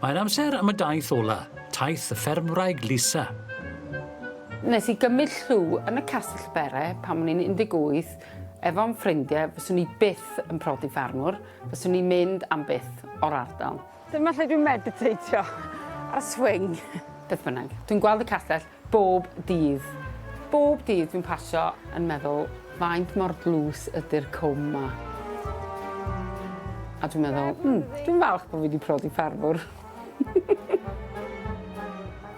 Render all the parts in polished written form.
Mae'n amser am y daith ola, taith y ffermwraig Lisa. Nes i gymryd llw yn y Castell Bere pan o'n i'n 18 efo'n ffrindiau, fyswn i byth yn prodi ffarmwr, fyswn i'n mynd am byth o'r ardal. Dyma lle dwi'n mediteitio ar y swing. Beth bynnag, dwi'n gweld y castell bob dydd. Bob dydd dwi'n pasio yn meddwl faint mor dlws ydy'r cwm 'ma. A dwi'n meddwl, hmm, dwi'n falch bod fi 'di prodi ffarmwr.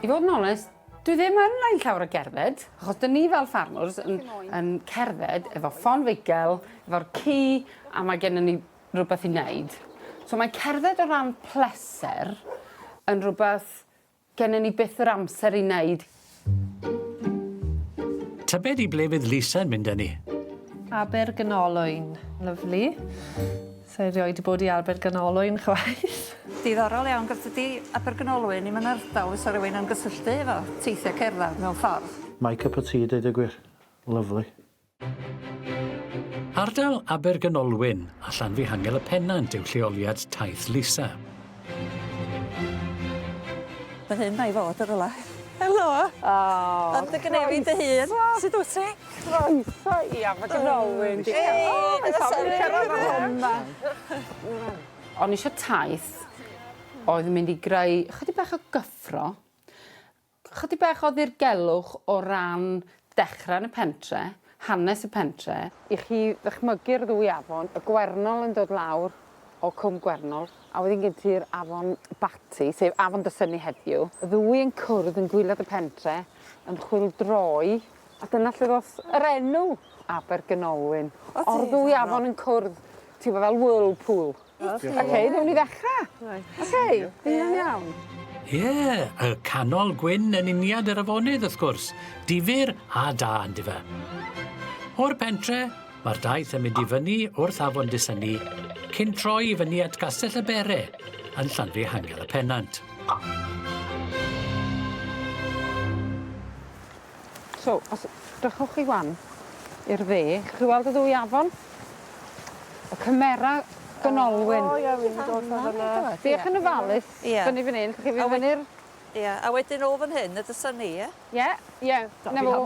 I fod yn onest, dwi ddim yn line llawer o gerdded, achos 'dyn ni fel ffarmwrs yn yn cerdded efo ffon fugel, efo'r ci, a mae gennon ni rhywbeth i wneud. So mae cerdded o ran pleser yn rhywbeth gennyn ni byth yr amser i wneud. Tybed i ble fydd Lisa yn mynd â ni? Abergynolwyn. Lyfli. Sa i erioed 'di bod i Abergynolwyn chwaith. Diddorol iawn 'chos dydi Abergynolwyn ddim yn ardal fysa rywun yn gysylltu efo teithio cerdded mewn ffordd. My cup of tea deud y gwir. Lyfli. Ardal Abergynolwyn a Llanfihangel y Pennant yw lleoliad taith Lisa. Fan hyn mae i fod yn rywle. Helo! O! Yn dy gynefin dy hun. Sut wt ti? Croeso i Abergynolwyn. Hei! O, mae'n sori cyrraedd ar hwn 'ma. O'n i isio taith oedd yn mynd i greu chydig bach o gyffro Chydig bach o ddirgelwch o ran dechrau yn y pentre, hanes y pentre. I chi ddychmygu'r ddwy afon, y Gwernol yn dod lawr o Cwm Gwernol, a wedyn gen ti'r afon Batty, sef afon Dysynni heddiw. Y ddwy yn cwrdd yn gwaelod y pentre, yn chwyldroi, a dyna lle ddoth yr enw Abergynolwyn. O'r ddwy afon yn cwrdd, ti'n gwbod, fel whirlpool. Oce, newn ni ddechra. Reit. Oce, fydd hynna'n iawn? Ie, y canol gwyn yn uniad yr afonydd, wrth gwrs. Difyr a da, yndyfe? O'r pentre, mae'r daith yn mynd i fyny wrth afon Dysynni, cyn troi i fyny at Gastell y Bere yn Llanfihangel y Pennant. So, os drychwch chi 'wan i'r dde, chi weld y ddwy afon? Y cymera Ganolwyn. O ie, fi'n dod ffordd yna. Diolch yn ofalus. Ie. Fyny fan 'yn, chi fynd fyny'r... Ie, a wedyn o fan hyn y Dysynni, ie? Ie, ie, 'na fo.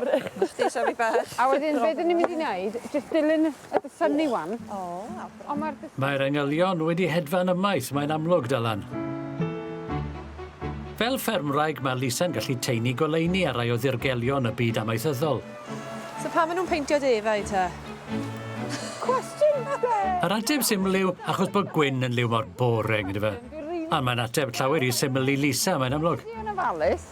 Chdi sori bach. A wedyn be' 'dyn ni mynd i neud, jyst dilyn y Dysynni 'wan. O, Ond mae'r Mae'r angylion wedi hedfan ymaith, mae'n amlwg, Dylan. Fel ffermwraig, mae Lisa'n gallu taenu goleuni ar rai o ddirgelion y byd amaethyddol. So pam maen nhw'n peintio defaid te? Cwestiwn da! Yr ateb syml yw achos bod gwyn yn liw mor boring, yndyfe? A mae'n ateb llawer i syml i Lisa, mae'n amlwg. Yn ofalus,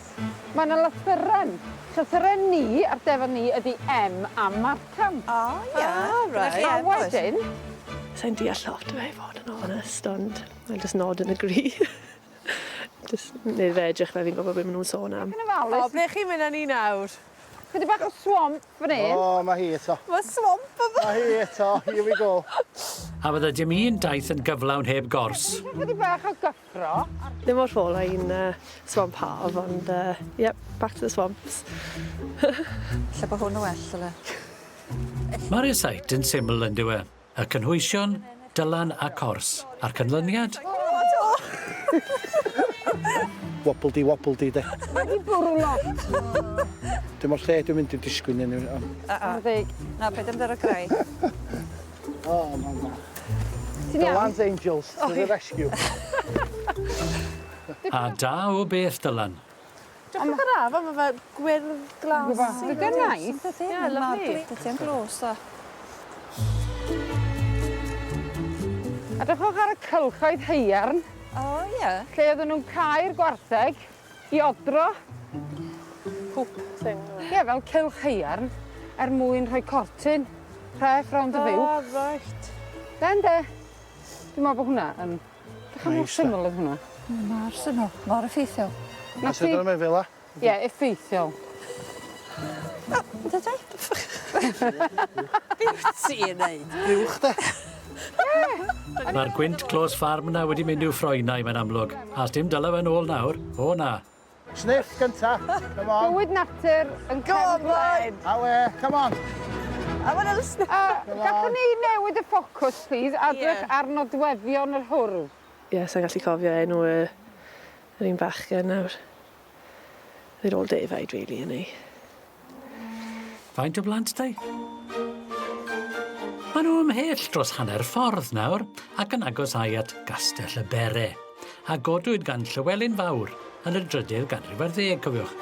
mae yna lythyren. Llythyren ni ar defod ni ydy M am Markham. O, ie. Ah, right. A wedyn... Sa i'n deall lot o fe i fod yn onest, ond I'll just nod and agree. Just neud fe edrych fel fi'n gwybod be' ma' nhw'n sôn am. Yn ofalus. O, ble chi'n mynd â ni nawr? Chydig bach o swamp fan hyn. O, mae hi eto. Mae swamp yma. Mae hi eto. Here we go. A fydde dim un daith yn gyflawn heb gors. Chydig bach o gyffro. Ddim o'r ffôl ein swamp haf, ond yep, back to the swamps. Ella bod hwn yn well, dyle. Mae'r rysáit yn syml yn dyw e? Y cynhwysion, Dylan a Cors. A'r canlyniad? Wobble di wobble di de. Mae di bwrw lot. Dim o'r lle dwi'n mynd i disgwyl yn ond... Ar ddeg. Na, paid â mynd ar y graig. O, na, na. Ti'n iawn? Dylan's Angels to the rescue. A da o beth, Dylan. Diolch yn yr afon, mae fe gwyrdd glas. Dydy o'n neis. Ie, lyfli. Dydy o'n glos, da. A drychwch ar y cylchoedd haearn. O, ie. Lle oedden nhw'n cau'r gwartheg i odro. Hoop thing. Ie, fel cylch haearn, er mwyn rhoi cortyn rhef rownd y fuwch. O, reit. Den de. Dwi'n meddwl bod hwnna yn... Dych chi'n mor syml oedd hwnna. Mor syml, mor effeithiol. Na ti. Sut o'n fel 'a? Ie, effeithiol. Dydy? Be wyt ti'n neud? Buwch de. Mae'r gwynt clos ffarm 'na wedi mynd i'w ffroenau, mae'n amlwg. A sdim dala fe nôl nawr. O na. Sniff gynta. Come on. Bywyd natur yn cefn gwlad. Awe, come on. I want a sniff. Gallwn ni newid y ffocws, plîs, a edrych ar nodweddion yr hwrdd? Ie, sa i'n gallu cofio enw y Yr un bachgen nawr. They're all defaid, really, y'n ni. Faint o blant dau? Maen nhw ymhell dros hanner ffordd nawr ac yn agosáu at Gastell y Bere, a godwyd gan Llywelyn Fawr yn y drydydd ganrif ar ddeg, cofiwch.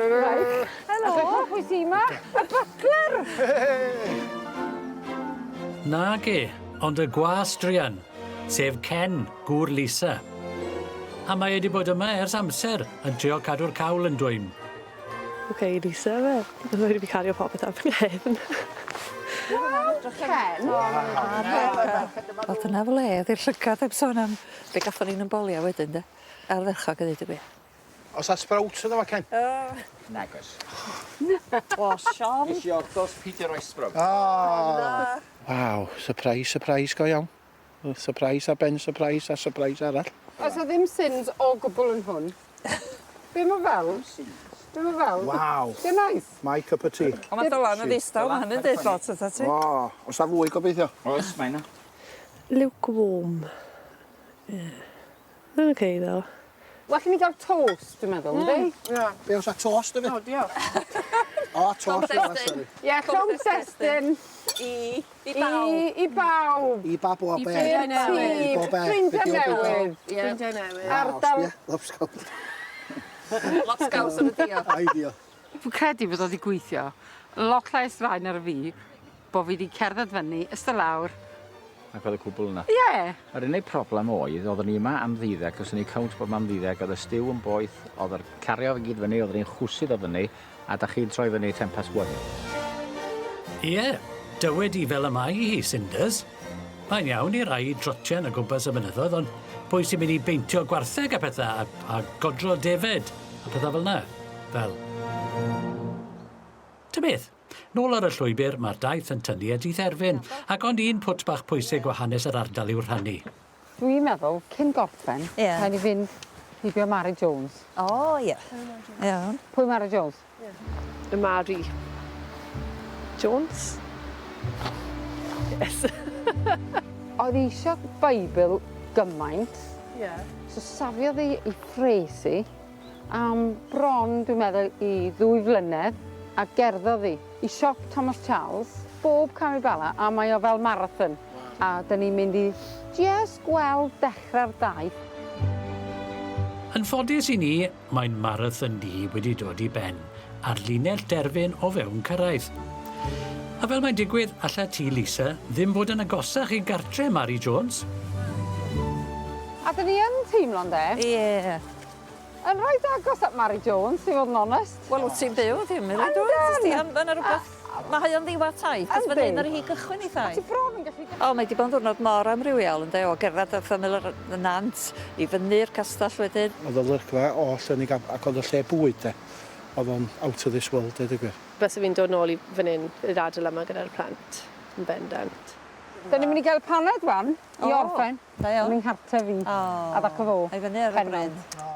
Helo! Pwy sy 'ma? Y butler! Nage, ond y gwas druan, sef Ken, gŵr Lisa. A mae e 'di bod yma ers amser yn trio cadw'r cawl yn dwym. Ok, Lisa, fe. Mae wedi cario popeth ar fy nghefn. Ken! Wel dyna wledd i'r llygad heb sôn am be gathon ni'n 'yn bolia wedyn 'de. Ardderchog a ddeud y gwir. O's 'a sprout ynddo fo Ken? Nag oes. O siom. Nes i ordors peidio roi sprout. O! Waw, surprise, surprise go iawn. Surprise ar ben surprise a surprise arall. Oes 'na ddim sins o gwbl yn hwn? Be' ma' fel? Be' ma' fel? Waw. 'Di o'n neis? My cup of tea. O ma' dylan yn ddistaw ma' hynny'n deud lot wrthat ti. O, o's 'a fwy gobeithio? Oes, mae 'na. Lukewarm. Ie. Mae'n ok ddo. Well i ni ga'l toast dwi'n meddwl, yndi? Ie. Be o's 'a toast hefyd? O diolch. O toast sorry. Ie, llond testun. I i bawb. I i bawb. I bawb o be? I'r tŷ. I bob e. Ffrindia newydd. Ffrindiau newydd. Ardal. Lobsgow. Lobsgows yn y diod. Ideal. Fi'n credu bod o 'di gweithio. Lot llai o straen ar fi bo' fi 'di cerdded fyny, iste lawr. Ac oedd y cwbl yna. Ie. Yr unig problem oedd, oeddwn ni yma am ddeuddeg, os o'n i cownt bod yma am ddeuddeg, oedd y stew yn boeth, oedd yr cario fe gyd fyny, oedd ni'n chwsu ddo fyny, a da chi'n troi fyny 1.10 past one. Ie, dywed i fel y mae hi, Cinders. Mae'n iawn i rai drotian o gwmpas y mynyddoedd, ond pwy sy'n mynd i beintio gwartheg a pethau, a, a godro defed, a pethau fel yna? Fel. Ta beth, nôl ar y llwybr, mae'r daith yn tynnu at ei therfyn, ac ond un pwt bach pwysig o hanes yr ardal i'w rhannu. Dwi'n meddwl, cyn gorffen, Ie. rhaid ni fynd heibio Mari Jones. O ie. Iawn. Pwy Mari Jones? Y Mari. Jones? Yes. Oedd hi eisiau Beibl gymaint, Ie. so safiodd hi ei phres hi am bron, dwi'n meddwl, i ddwy flynedd, a gerddodd hi i siop Thomas Charles, bob cam i Bala, a mae o fel marathon. A dyn ni'n mynd i just gweld dechrau'r daith. Yn ffodus i ni, mae'n marathon ni wedi dod i ben, ar linell derfyn o fewn cyrraedd. A fel mae'n digwydd, alla ti, Lisa, ddim bod yn agosach i gartre Mari Jones. A dyn ni yn teimlo'n de, Ie. yn reit agos at Mari Jones, i fod yn onest. Wel, wyt ti'n byw ddim, rili, dwyt? Yndan. Ti am, ma' 'na rwbeth... Mae hi o'n ddiwadd taith, cos fan hyn Yndi. ar hi gychwyn ei thaith. Ti bron yn gallu... O, mae 'di bod yn ddiwrnod mor amrywiol, ynde, o gerdded wrth ymyl yr y nant, i fyny'r castell wedyn. Oedd y lyrcfa oll yn ei gam, ac oedd y lle bwyd de. Oedd o'n out of this world, deud y gwir. Byse fi'n dod nôl i fan hyn, i'r ardal yma gyda'r plant, yn bendant. Dyn ni'n mynd i gael paned wan, i O, orffen. da iawn. Yn nghartre fi. O. A ddac o fo. A i fyny ar y Pennod. bryn.